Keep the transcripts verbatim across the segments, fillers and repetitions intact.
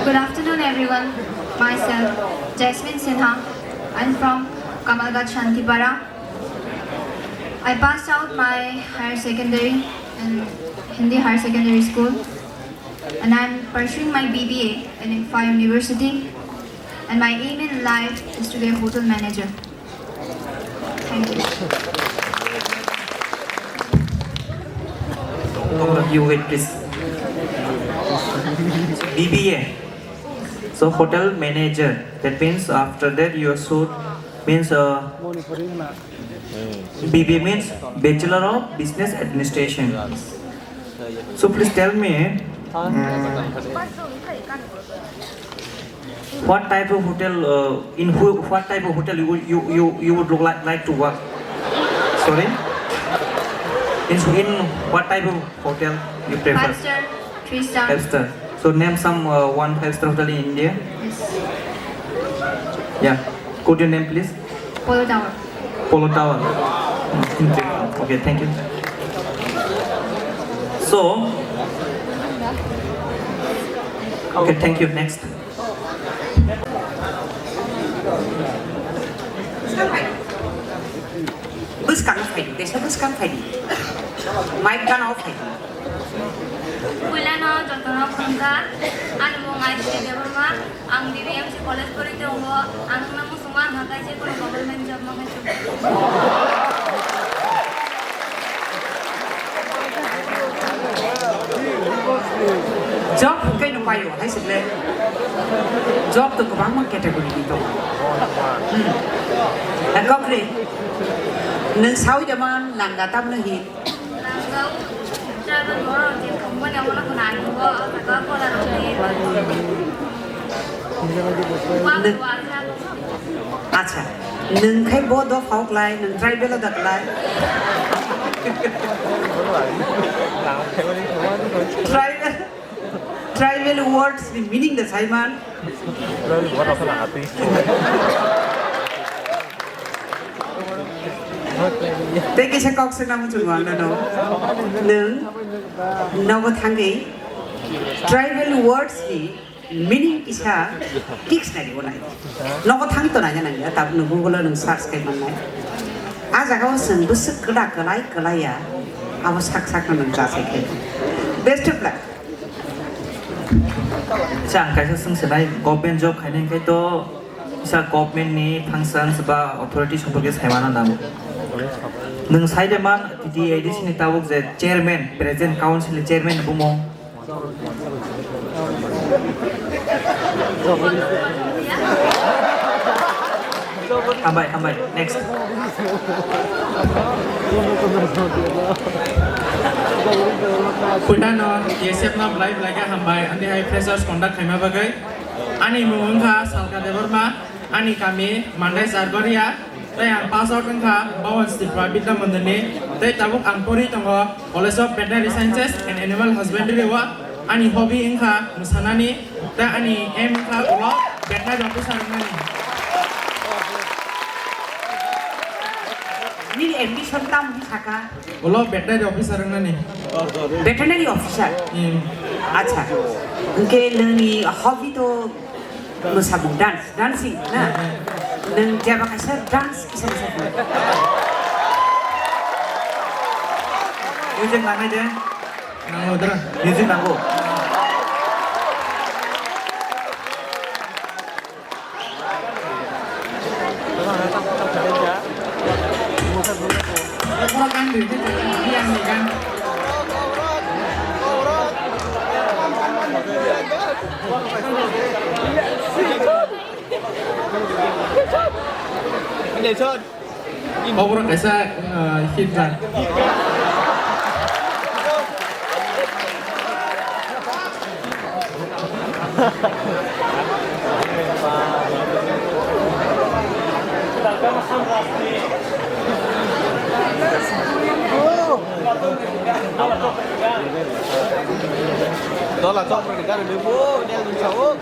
Good afternoon, everyone. Myself, Jasmine Sinha. I'm from Kamalghat Shantipara. I passed out my higher secondary in Hindi Higher Secondary School, and I'm pursuing my B B A in Imphal University. And my aim in life is to be a hotel manager. Thank you. Oh, you wait, please. B B A. So hotel manager. That means after that you should means uh, B B A means Bachelor of Business Administration. So please tell me. Um, What type of hotel, uh, in who, what type of hotel you, would- you, you, you would look like, like to work? Sorry? In, in what type of hotel you prefer? Five star, three star. Five star. So name some uh, one five star hotel in India. Yes. Yeah. Could you name please? Polo Tower. Polo Tower. Okay, thank you. So, okay, thank you. Next. Bwskang phai di, tesa bwskang phai di. Mic gana off phai di. Puilano jotono khulumkha, ani mung Aishwarya Debbarma, ang D B M C college pori tongo, ang nang muchungma ang hakai je kono government job ma khai. Job hwnkhe no paio hai se le. Job to kwbangma category ni tongo. Hmm. Kok ri. Nwng sawi da man langa tam no hi. Acha, nwng khai bo dophao klai, nwng tribal o da klai. Tribal, tribal words ni meaning da saiman. Tei kisa kok se nang chungo ang nano. Nwng nogo thangwi tribal words ni meaning kisa dictionary o nai. Nogo thang to nai nang ya, tab no Google o nwng search khai man nai. A jaga o chwng bwswk kwda kwlai kwlai ya, abo sak sak no nwng jasai khai. Best of luck. Sa ang kaisa swng sanai, government job khainai khai to sa government ni functions ba authority somporke saimano nango. Nwng sai de man T T A D C ni tabuk je chairman, present council ni chairman ni bumung. Hambai, hambai. Next. Puilano T S F no belai belai khe hambai, ani hai freshers conduct khaima bagwi. Ani mung wngkha Salka Debbarma, ani kami Mandai Jargoria, tei ang pass out wngkha Bhawan Tripura Vidya Mandirni, tei tabuk ang pori tongo College of Veterinary Sciences and Animal Husbandry o. Ani hobby wngkha mwsanani, tei ani aim wngkha ulo veterinary officer wngnani. Nini ambition tam hi saka? Ulo veterinary officer wngnani. Veterinary officer. Hmm. Acha. Hwnkhe nini hobby to mwsamung, dance, dancing na? Nwng jeba kaisa dance kisa kisa khlai. Music nangnai de. Nango dra. Music nango. Oborok kaisa, uh, hit jar. Dola chopra ni gari lebu, ni ang sao.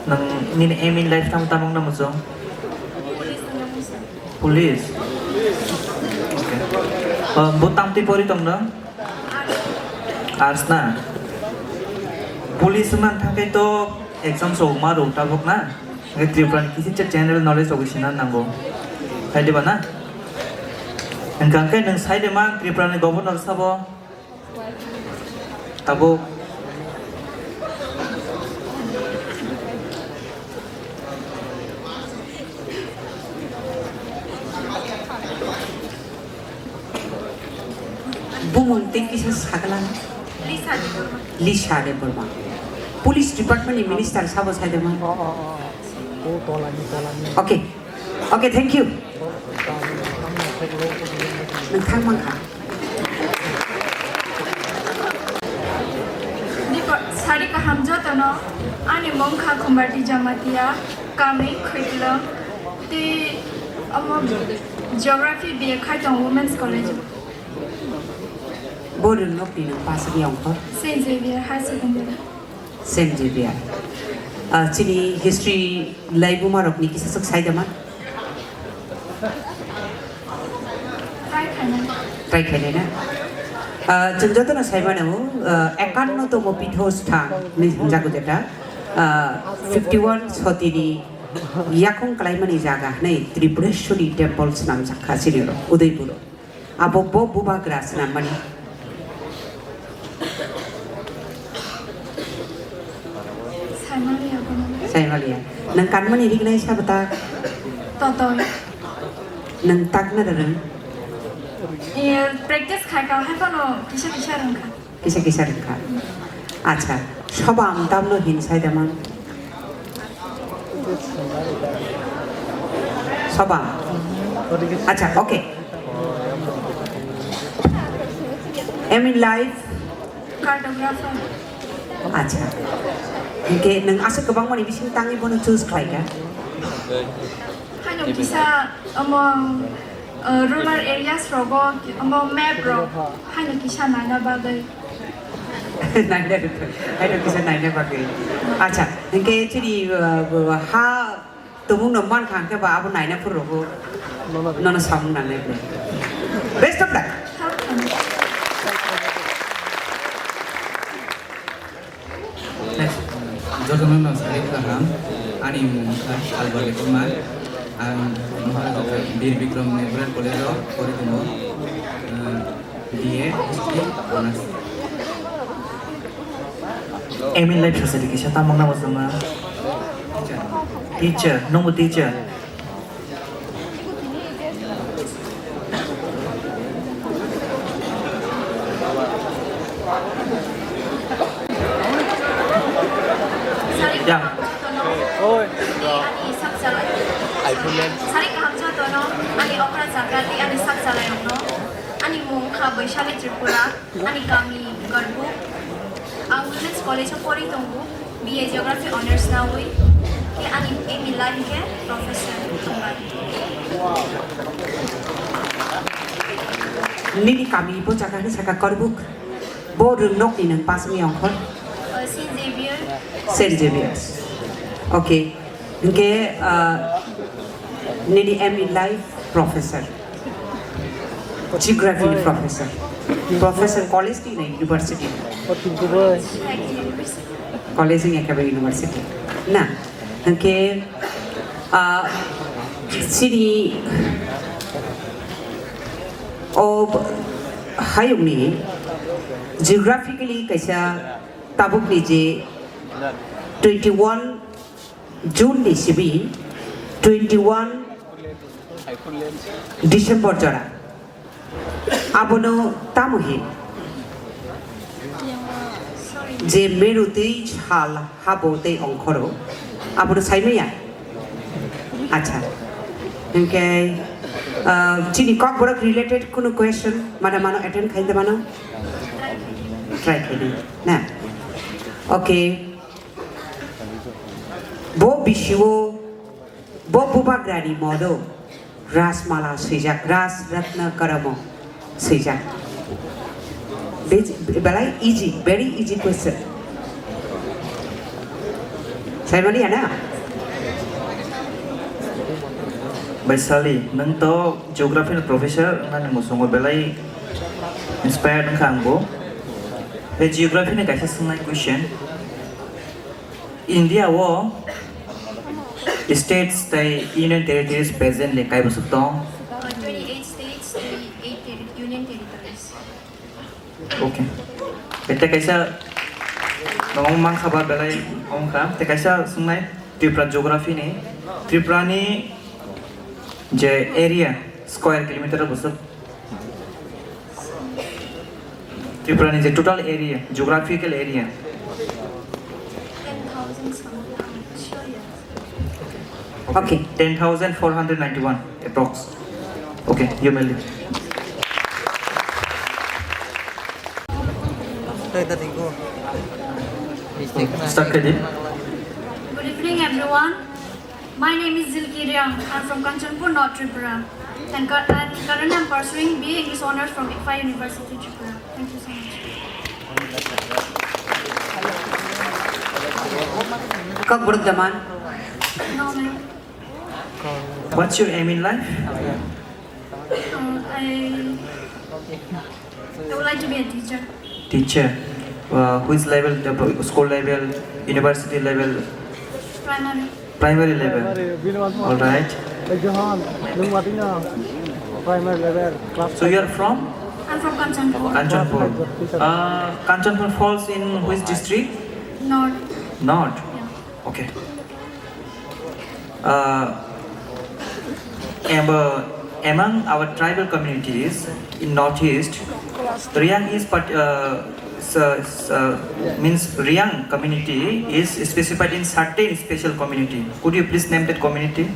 Nang nini aim in life tamo tamo wngna muchung? Police. Okay. Uh, bo tamtwi pori tong no? Arts na? Police wngna thangkhe to exam so ma rw tabuk na? Hwnkhe Tripura ni kisi general knowledge rok sina nango. Khai diba na? Hwnkhe nwng sai de ma Tripura ni governor sabo? Tabuk. Bumung tei kisa sagala. Lisa Debbarma. Lisa Debbarma. Police department ni minister sabo sai de ma? Oh, oh, oh. Oh, tolani, tolani. Okay. Okay, thank you. Nwng thang mankha. Dipo, sari kaham jotono, ani mung kha Khumbarti Jamatia, kami Khwitlwng, tei omo Geography B A khai tongo Women's College. Bo rwngnokni nwng pasani ongkhor? Saint Xavier High Secondary. Saint Xavier. Ah, chini history laibuma rokni kisa swk sai dama? Try khainai. Try khainai na? Ah, chwng jotono sai mano, ah, ekanno tomo pitho sthan hinwi hwnjago jeta, ah, fifty one sotini yakhung kalaimani jaga hwnwi Tripureshwari temple swnamjak kha chini oro, Udaipuro. Abo bo bubagra swnammani. Saimaliya bono. Saimaliya. Nwng kanmani rignai sabo tak? Totoi. Nwng takna da rwng? Eh, practice khaika hai phano kisa kisa rwngkha. Kisa kisa rwngkha. Acha, sobam tamno hin sai da man? Sobam. Acha, okay. Aim in life? Cartographer. Acha. Hwnkhe nwng aswk kwbangmani bising tangwi bono choose khlaikha? Haino kisa omo, uh, rural areas rogo omo map rok haino kisa naina bagwi. Naina rwkha, haino kisa naina bagwi. Acha, hwnkhe chini, uh, ha tumung no mankha hwnkhe ba abo naina phuru rogo nono samung nangnai bwle. Best of luck. Jotono no sari kaham, ani mung kha Albert Debbarma, ang Maharajah Bir Bikram Memorial College o pori tongo, eh, B A History Honours. Aim in life society kisa tamung namo sama? Teacher, nungbo teacher. Ya. Oi. Sari kaham jotono, ani okra jaga tei ani sak chalai rokno. Ani mung kha Baishali Tripura. Ani kami Garbuk. Ang Women's College o pori tongo, B A Geography Honours nawi. Khe ani aim in life khe professor wngmani. Nini kami bo jaga hinwi saka Garbuk. Bo rwngnokni nwng pasni ongkhor? Uh, Saint Xavier. Saint Xavier's. Okay. Hwnkhe, ah, nini aim in life, professor. Geography ni professor. Professor college ni na university? College ni ekaba university. Na, hwnkhe, ah, chini o hayungni geographically kaisa tabukni je twenty one June ni simi twenty one December jora. Abono tamo hin? Je meru twi sal habo tei ongkhoro, abono saimaya? Acha. Hwnkhe, ah, chini Kokborok related kunu question mano mano attend khaide mano? Try khaide. Na? Okay. Bo bisio, bo bubagrani modo Rajmala swijak, Raj Ratna Karamo swijak. Be-, belai easy, very easy question. Saimani ya na? Baisali, nwng to geography ni professor, nani musungo belai inspired wngkha ang bo. Be geography ni kaisa swngnai question. India o states tei union territories presently kaibwswk tong? Uh, twenty-eight states, twenty-eight terri-, union territories. Okay. Tei kaisa nong mankha ba belai wngkha. Tei kaisa swngnai Tripura geography ni. Tripura ni je area square kilometer bwswk Tripura ni je total area, geographical area. Ten thousand something, I'm not sure yet. Okay. Ten thousand four hundred ninety-one approx. Okay, you may leave. Start khaidi. Good evening, everyone. My name is Zilki Riang. I'm from Kanchanpur, North Tripura. And, cu- and currently I'm pursuing B A English Honours from ICFAI University, Tripura. Thank you so much. Kokborok daman? No, ma'am. What's your aim in life? Uh, I I would like to be a teacher. Teacher. Uh, which level? The school level, university level? Primary. Primary level. All right. Johan, nung mati na primary level, class. So you are from? I'm from Kanchanpur. Kanchanpur. Uh, Kanchanpur falls in which district? North. North. Yeah. Okay. Uh, am- uh, among our tribal communities in Northeast, Riang is part- uh, s- s- uh, means Riang community is specified in certain special community. Could you please name that community?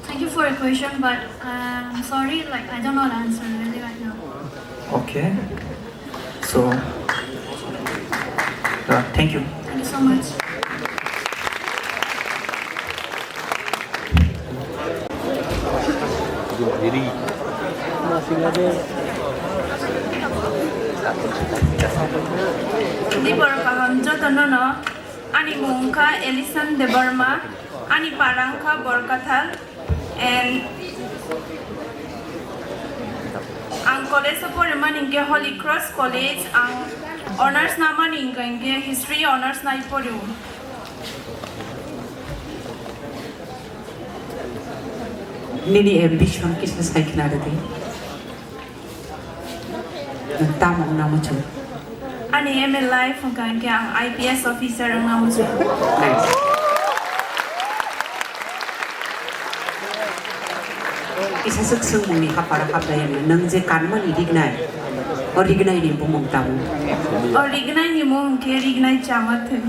Thank you for your question, but uh, I'm sorry, like, I don't know the answer really right now. Okay. So, uh, thank you. Thank you so much. Tini borok kaham jotono no, ani mung wngkha Elison Debbarma, ani para wngkha Borkathal, and ang college o porimani hwnkhe Holy Cross College, ang honours namani hwnkha hwnkhe history honours nai porio. Nini ambition kisa sai khna rwdi. Nwng tamo wngna muchung? Ani aim in life wngkha hwnkhe ang I P S officer wngna muchung. Nice. Kisa swk swngmungni haparo hapjaya wngya, nwng je kanmani rignai, o rignaini bumung tamo? O rignaini mung hwnkhe Rignai Chamathwi.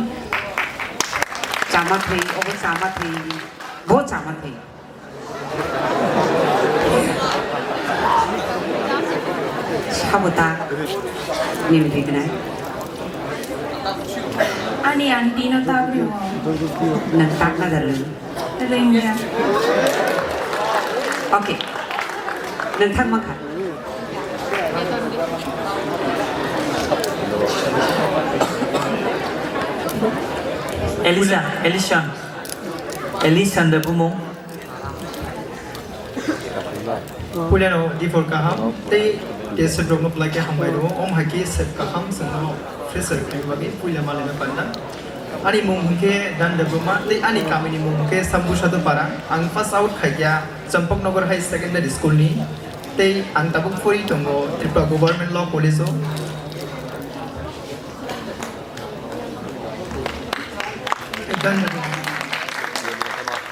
Chamathwi, obo Chamathwi, bo Chamathwi. Sabo ta nini rignai. Ani aunty no ta brio. Nwng takna da rwng? Rwngya. Okay. Nwng thang mankha. Elisa, Elisa. Elisa de bumung. Puilano diphor kaham tei tei sir rokno belai khe hambai rwo. Om hai khe sir kaham chwngno fresher khlaina bagwi puila malaina panda. Ani mung hwnkhe Dan Debbarma tei ani kamini mung hwnkhe Sambu Sadhu Para. Ang pass out khaikha Champaknagar High Secondary School ni tei ang tabuk phuri tongo Tripura Government Law College o. Dan Debbarma.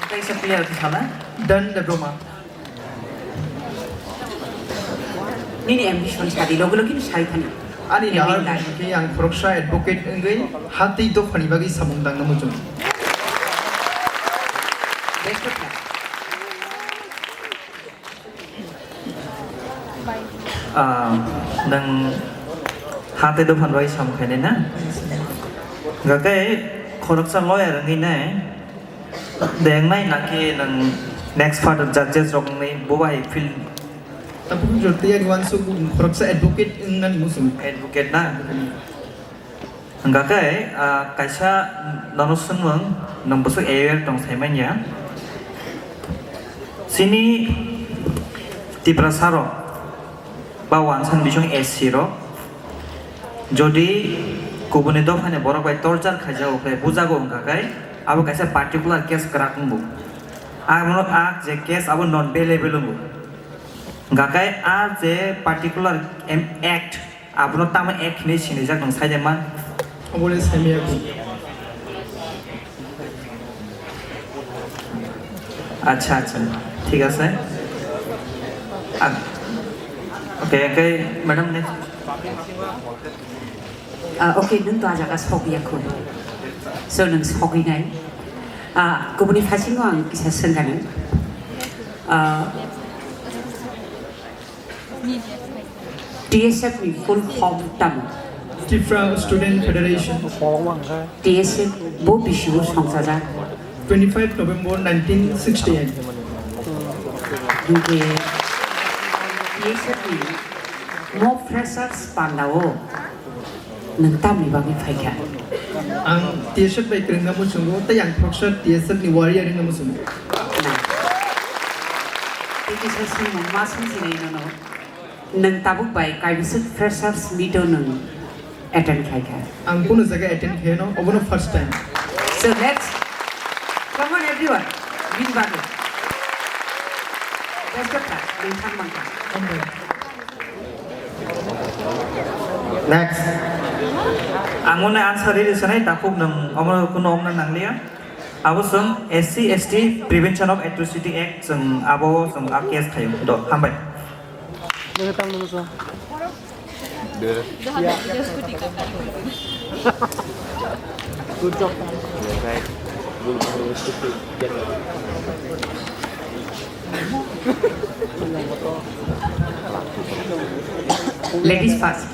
Kaisa player khe sala? Dan Debbarma. Nini ambition sadi, logi logi ni sai thani. Ani nahar bumung khe ang khoroksa advocate wngwi ha tei dophani bagwi samung tangna muchung. Best of luck. Ah, nwng ha tei dophani bagwi samung khainai na? Hwnkhe khoroksa lawyer wngwi nai. De, wngnai nangkhe nwng next further judges rok wngnai bo bai field. Tabuk jotoi ani uansuk khoroksa advocate wngnani muchung. Advocate na? Hwnkha khe, ah, kaisa nono swngmung, nwng bwswk aware tong sai manya. Chini Tiprasa rok ba wansan bising S C rok jodi kubuni dophani borok bai torture khaijago khe bujago wngkha khe abo kaisa particular case kwrak wngo. Abo, ah, je case abo non bailable wngo. Hwnkha khe ah je particular em-, act abono tamo act hinwi sinijak nwng sai de man? Obole saimaya ko. Acha, acha, thik ase. Ah, okay, okay, madam, next. Ah, okay, nwng to ah jaga sokya kho. So, nwng sogwi nai. Ah, kubuni phasingo ang kisa swngani. Ah, T S F ni full form tamo? Tipra Student Federation. T S F bo bisi bo songchajak? Twenty-five November nineteen sixty-eight. Hwnkhe T S F ni mo freshers panda o nwng tamni bagwi phaikha? Ang T S F bai kwrwngna muchungo tei ang khoroksa T S F ni warrior wngna muchungo. Tei kisa swngmung ma swngchinai nono. Nwng tabuk bai kaibwswk freshers meet o nwng attend khlaikha? Ang kunu jaga attend khaiyano, obono first time. So let's, come on everyone, bini bagwi. Best of luck, nwng thang mankha. Hambai. Next. Ang mone answer riri sanai, takhuk nwng omo kuno omna nangliya. Abo chwng S C S T Prevention of Atrocity Act chwng abo chwng a case khayo. Do, hambai. Nini tamo nung sa. Good job. Ladies first.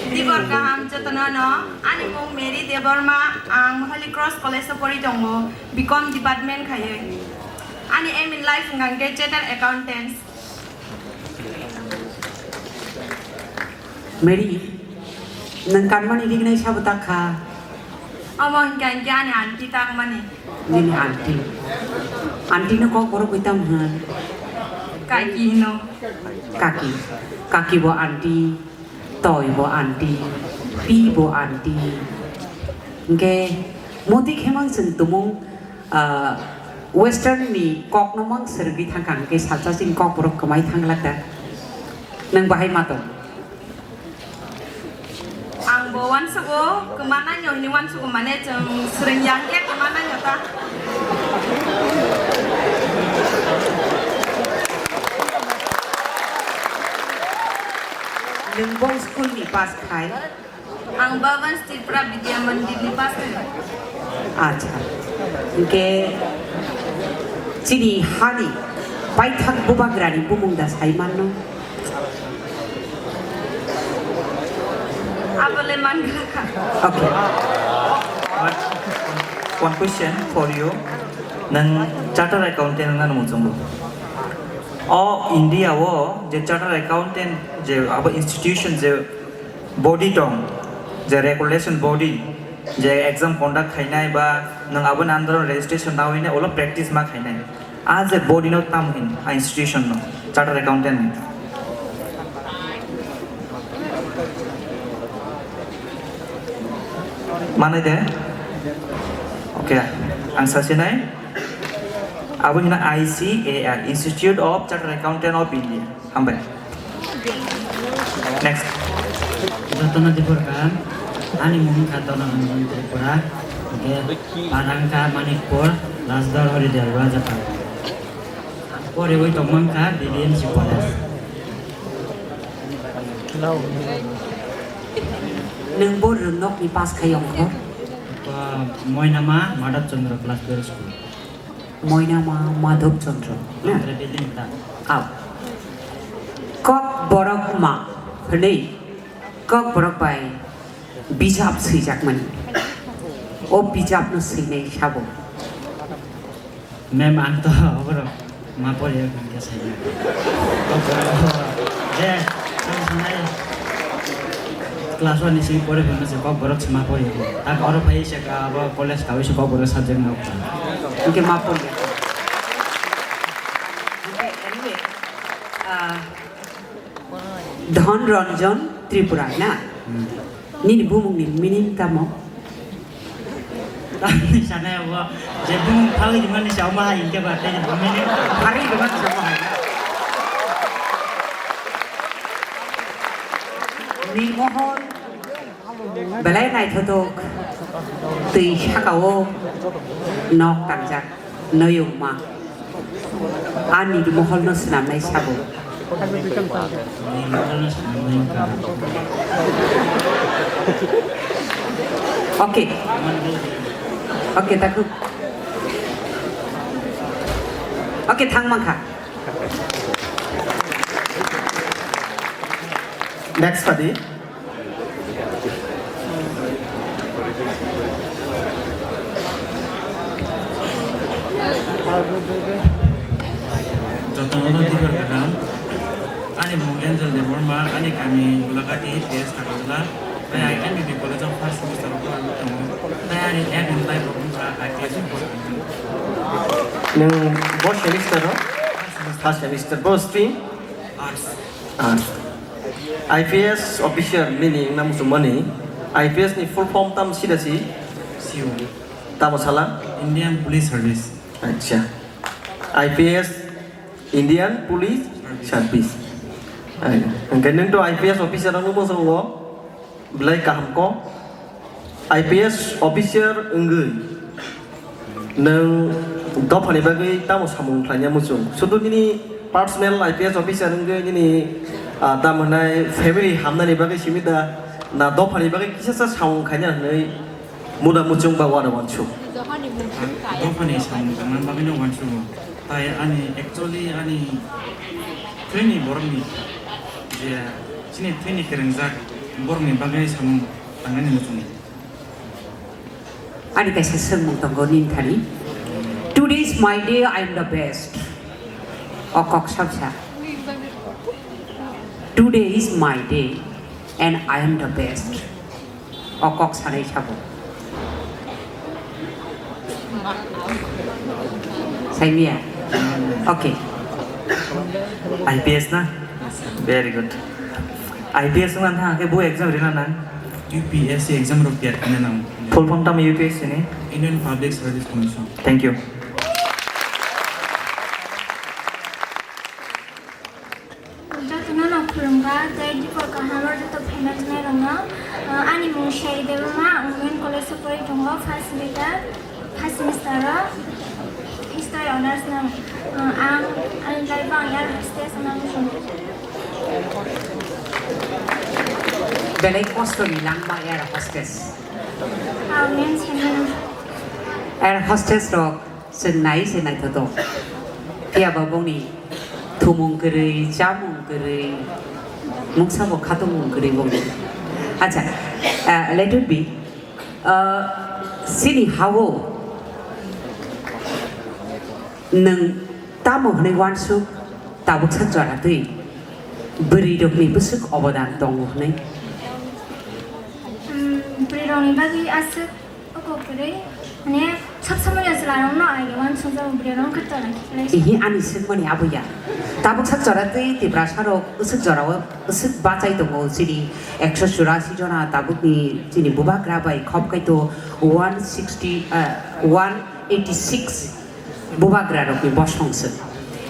Tibor kaham jotono no, ani mung Mary Debbarma, ang Holy Cross College o pori tongo, B Com department khaiwi. Ani aim in life wngkha khe chartered accountant. Mary, nwng kanmani rignai sabo tak kha? Omo hwnkha hwnkhe ani aunty takmani. Nini aunty? Aunty no kok borok bai tamo hwn? Kaki hino. Kaki. Kaki bo aunty, toi bo aunty, pi bo aunty. Hwnkhe moti khemang chwng tumung, ah, western ni kok no mang swrwngwi thangkha, hwnkhe salsa chini kok borok kwmai thanglak da. Nwng bahai ma tong? Ang bo uansugo, kwma nangyo hwnwi uansugo, mane chwng swrwng ya hwnkhe kwma nangyo ta. Nwng bo school ni pass khai? Ang Bhavan Tripura Vidya Mandir ni pass khai. Acha. Hwnkhe chini hani paithak bubagrani bumung da sai manno? Abole mangla kha. Okay. One, one question for you. Nwng chartered accountant wngna muchungo. O India o je chartered accountant je abo institution je body tong, je regulation body, je exam conduct khainai ba nwng aboni under o registration nawi nai, ulo practice ma khainai. A je body no tam hin, a institution no, chartered accountant ni. Manai de? Okay, ang sasinai. Abo hina I C A I, Institute of Chartered Accountant of India. Hambai. Next. Jotono dibor kaham. Ani mung kha Dona Ranjan Tripura. Hwnkhe parang kha Manikpur, Rajdor Hori Debbarma Japara. Poriwi tongmang kha B B M C College. Nwng bo rwngnokni pass khai ongkho? Ba, Moinama Madhav Chandra class twelve school. Moinama Madhav Chandra. Chandra building ta. Aw. Kokborok ma hwnwi Kokborok bai bijap swijakmani. O bijapno swinai sabo. Ma'am, ang to oborok ma poriya hwnkhe sai. Je, ang sanai class one ni simi pore hwnkhe se Kokborok se ma poriya. Tak oro phai se ka abo college kawi se Kokborok subject no. Hwnkhe ma poriya. Hwnkhe anyway, ah, Dhon Ranjan Tripura na? Hmm. Nini bumungni meaning tamo? Tamni sanai abo je bumung phalwi rimani sa omo hai hwnkhe ba tei meaning phalwi rimani sa omo hai. Nirmohor belai naithothok twi saka-o nok tangjak. Noyungma. Ani moholno swnamnai sabo. Okay. Okay, takhuk. Okay, thang mankha. Next, Khadi. Jotono dibar kaham. Ani mung Angel Debbarma, ani kami Gulagati, P S Takarjala. Tei ang M B B College of First Semester o porwi tongo. Tei ani aim in life o wngkha I P S officer. Nwng bo semester o? First semester. First semester. Bo stream? Arts. Arts. I P S officer meaning na muchungmani, I P S ni full form tam sida si? C O. Tamo sala? Indian Police Service. Acha. I P S, Indian Police Service. Ai, hwnkhe nwng to I P S officer wngwi muchungo? Belai kaham kok. I P S officer wngwi nwng dophani bagwi tamo samung khlaina muchung? Sudu nini personal I P S officer wngwi nini, ah, tamo hwnai family hamnani bagwi simi da, na dophani bagwi kisasa samung khaina hwnwi muda muchung ba uanasugo? Dophani samung tangna bagwino uanasugo. Tai ani actually ani thwini borokni je chini thwini kwrwngjak borokni bagwi samung tangnani muchungo. Ani kaisa swngmung tongo nini thani. Today is my day, I am the best. O kok sabsa. Today is my day and I am the best. O kok sanai sabo. Saimiya? Okay. I P S na? Very good. I P S wngna thang khe bo exam rina nang? U P S C exam rok tiyar khaina nang. Full form tamo U P S C ni? Indian Public Service Commission. Thank you. Jotono no khulumkha tei dipor kaham o joto phaima chwnairokno. Ah, ani mung Sherry Debbarma, ang Women College o pori tongo, first semester, first semester o History Honours no. Ah, ang ani life o ang air hostess wngna muchungo. Belai kosto ni langma air hostess. Ah, men saimanna. Air hostess rok. Chwng nai se naithotok. Phiya ba bongni thumung kwrwi, chamung kwrwi, mungsa bo khatungmung kwrwi bongni. Acha, ah, let it be. Ah, chini ha-o nwng tamo hwnwi uansuk tabuksa jora twi bwrwi rokni bwswk obodan tongo hwnwi? Hmm, bwrwi rokni bagwi aswk O kok kwrwi, mane, sab samani chwla rokno ai uansukjago, bwrwi rok wngkha chwla khe. Ihi ani swngmani abo ya. Tabuk sak jora twi Tiprasa rok bwswk jorao bwswk bachai tongo chini ekso churasi jona tabukni chini bubagra bai khop khaito one sixty, ah, one eighty six bubagra rokni bosong se.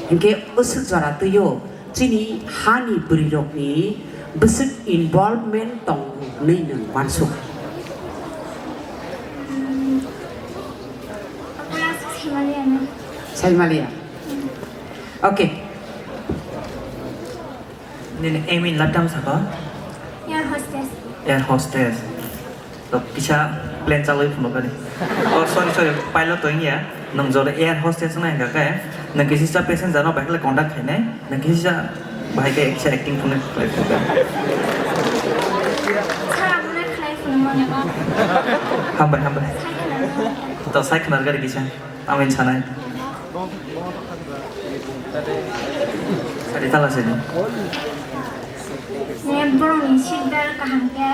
Hinkhe bwswk jora twio Chini hani bwrwirokni bwswk involvement tongo hwnwi nwng uansuk? Saimaliya. Okay. Nini aim in life tamo saka? Air hostess. To kisa plane chalwi phunukani. Oh, sorry, sorry, pilot to wngya. Nwng jora air hostess wngna hwnkha khe, nwng kisa passenger no bai khe contact khainai, nwng kisa bahai khe kisa acting phunuk khlai phunukani. Sir, abono khlai phunukmani. Hambai, hambai. To sai khwnar gari kisa. Amin sanai. Sari tala sini. Ne borokni seat belt kaham khe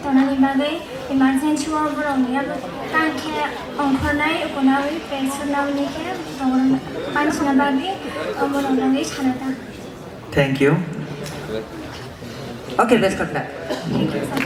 tonani bagwi emergency o borokni abo tang khe ongkhornai ukonaui pek surnani khe tongrok pansina bagwi omo rok bagwi sana ta. Thank you. Okay, best of luck. Thank you, sir.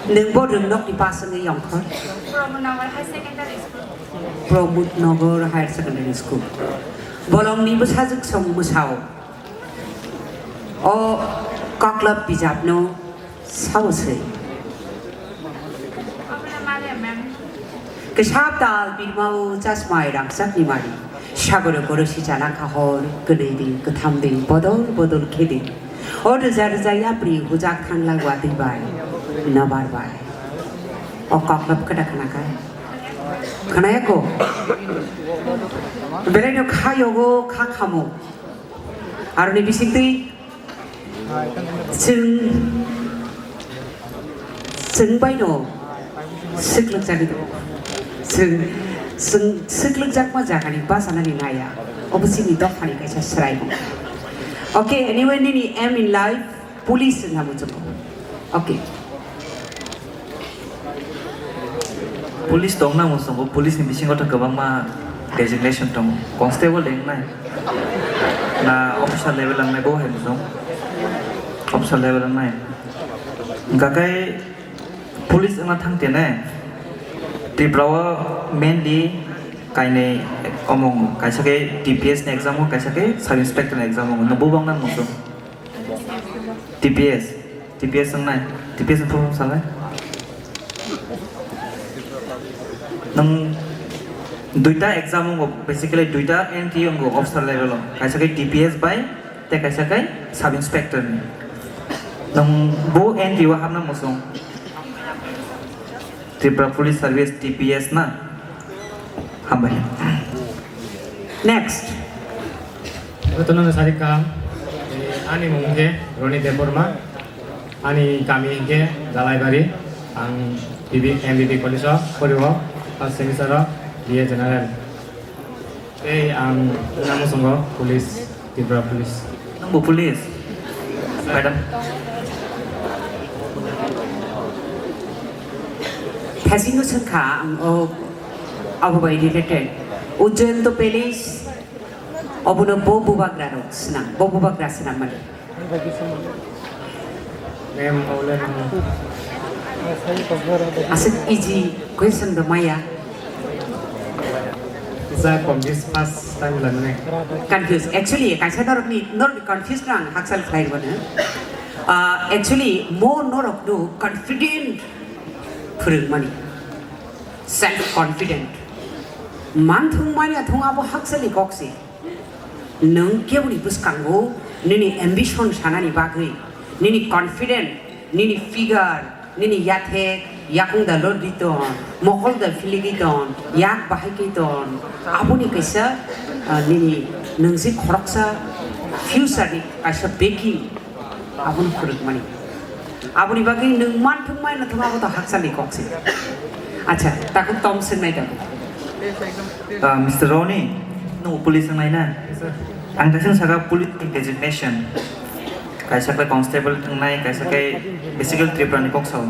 Nwng bo rwngnokni pass wngwi yongkha? Pramod Nagar Higher Secondary School. Pramod Nagar Higher Secondary School. Bolongni bwsajwk song mwsao. O koklop bijapno sao se. Kisa tal birmao chasmai rangchakni mari. Sagoro korosi chalangkha hor, kwnwi di, kwtham di, bodol bodol khe di. O rwja rwja yapri hujak thangla watwi bai, nobar bai. O koklop kwta khna kha. Khna ya ko? Belai no kha yogo, kha khamo. Aroni bisingtwi chwng, chwng baino swklwkjagwi tongo. Chwng, chwng swklwkjakma jagani bachanani naiya. Obo chini dophani kaisa swraimung. Okay, anyway, nini aim in life, police wngna muchungo. Okay. Police tongna muchungo, police ni bisingo to kwbangma designation tongo. Constable de wngnai. Na officer level wngnai bo hai muchung. Officer level wngnai. Hwnkha khe police wngna thang tene Tripura o mainly kainwi omong kaisa khe T P S ni exam o, kaisa khe sub inspector ni exam o. Nwng bo bangna muchung. T P S, T P S wngnai, T P S ni full form salai. Nwng duita exam wngo, basically duita entry wngo officer level o, kaisa khe T P S bai tei kaisa khe sub inspector ni. Nwng bo entry o hapna muchung. Tripura Police Service, T P S na? Hambai. Next. Jotono no sari kaham. Eh, ani mung khe Roni Debbarma. Ani kami hingke Jalaibari. Ang B B, M B B College o pori o, first semester o B A General. Tei ang namo songo police, Tripura police. Nangbo police? Madam. Thasingno swngkha ang o, abo bai related. Ujjayanta Palace, obono bo bubagra rok swnam, bo bubagra swnam mani. Ma'am, ole nang. Aswk easy question do maya. Kisa confuse first time lamane. Confuse. Actually, kaisa norokni, norokni confuse no ang hakchal khlai rwmani. Ah, actually, mo norokno confident phwrwngmani. Self confident. Manthung manya thung abo hakchalni kok se. Nwng keboni bwskango nini ambition sanani bagwi, nini confident, nini figure, nini yathek, yakung da lordi ton, mokol da philigi ton, yak bahai khe ton, aboni kaisa, ah, nini nwng se khoroksa future ni kaisa backing. Abono phwrwngmani. Aboni bagwi nwng manthung mai nathung abo to hakchalni kok se. Acha, takhuk tom swngnai tabuk. Ah, Mister Roni, nwng police wngnai na? Ang kaisa saka police ni designation. Kaisa khe constable wngnai, kaisa khe basically Tripura ni kok sao.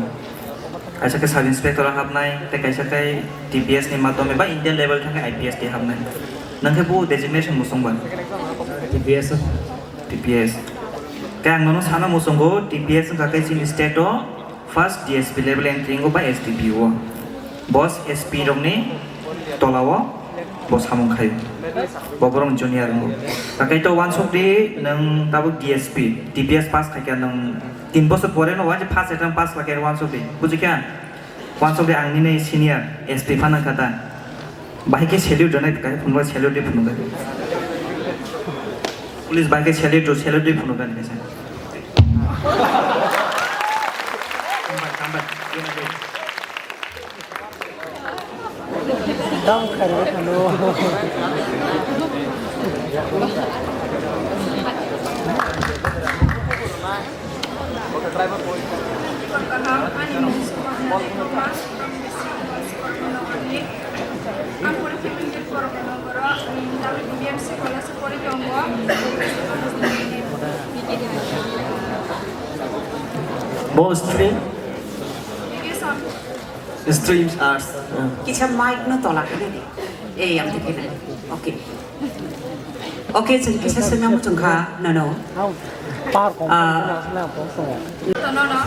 Kaisa khe sub inspector o hapnai, tei kaisa khe T P S ni madhyome ba Indian level thangkhe I P S twi hapnai. Nwng khe bo designation musung ba? T P S. T P S. Ang nono sana muchungo, T P S wngkha khe chini state o first D S P level entry wngo ba S D P O. Boss S P rokni tolao bo samung khaio. Bo borok junior wngo. Takai to wansuk di nwng tabuk D S P, T P S pass khaikha nwng tin bosor pore no wansuk first attempt pass khaikha wansuk di. Bujikha? Wansuk di ang nini senior S P phano kha ta. Bahai khe salute rwnai, kahai phunukha salute di phunukha. Police bahai khe salute rw, salute di phunukha ni kaisa. Hambai, hambai. Dam kharwi thangno. Ani mung Suparna Debbarma, from District Suparna Nagarni. Ang puri fifteen years borok nogoro, um, W B M C college o pori tongo. Bo stream? Education. Streams arts. Kisa mic no tola kene de. Ei, ang tikhe na. Okay. Okay, chwng kisa swngna muchung kha, nono. Ah. Nono,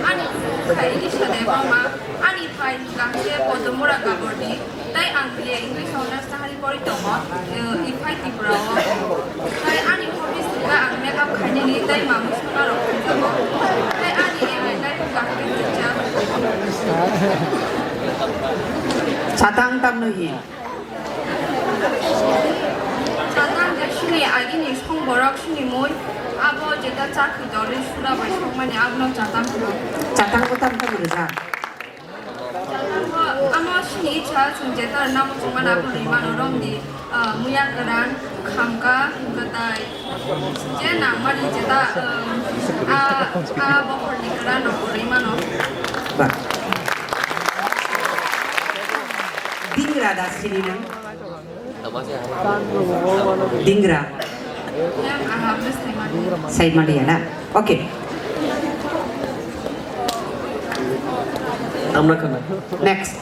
ani khai ni sade mama, ani phai kaham khe Podomura Gabordi, tai ang B A English Honours nahari pori tongo, eh, iphai Tripura o. Tai ani hobbies wngkha ang makeup khainani, tai mamui songna rok khajago. Tai ani aim in life wngkha hwnkhe teacher. Chatang tamno hi? Chatang je sini agini song borok sini mui abo jeta chakri doli sura bai songmani abono chatang hwno. Chatang bo tam tam rijak. Chatang bo amo sini icha sung jeta namo chungmani abo rimano romni, ah, muya kwran, khamka, gwatai. Je nangmani jeta, um, a, a bokhorni kwran rok kwrwi mano. Ba. Dingra da sini nang? Dingra. Ma'am, I have this thing on. Sai maliya na? Okay. Tamna khana. Next.